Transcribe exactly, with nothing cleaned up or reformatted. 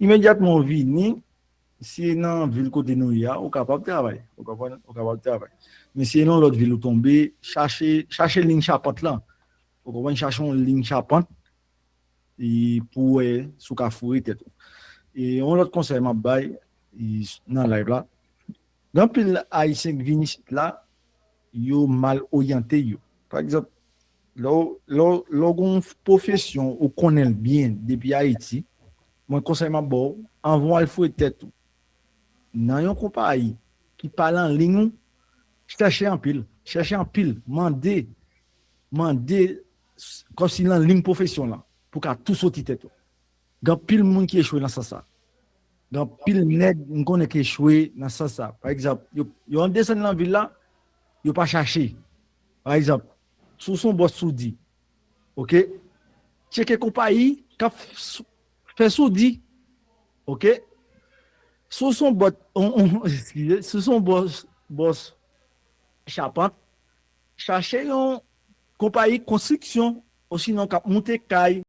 Imedyatman ou vini, si nan vil kote nou ye a, ou kapab travay. Ou konprann? Ou kapab travay. Men si nan lòt vil ou tonbe, chache, chache liy chapant lan. Ou konprann? Chache yon liy chapant e pou wè si w ka foure tèt ou. E yon lòt konsèy m ap bay e nan live la, gen anpil Ayisyen ki vin isit la, yo mal oryante yo. Pa egzanp, lè w, lè w, lè w gen yon pwofesyon ou konnen l byen depi Ayiti, mwen konsèy m ap ba w, anvan w al foure tèt ou nan yon konpayi ki pa nan liy ou, chèche anpil, chèche anpil, mande, mande kòmsi nan liy pwofesyon lan pou ka tou soti tèt ou. Gen anpil moun ki echwe nan sans sa. Gen anpil nèg m konnen ki echwe nan sans sa. Pa egzanp, yo, yo desann nan vil la, yo pa chache. Pa egzanp, si w se yon bòs soudi, oke? Tcheke konpayi k ap s- fè soudi, oke? Si w se yon bòs, on, on, eskize, si w se yon bòs, bòs chapant, chache yon konpayi konstriksyon, osinon k ap moute kay,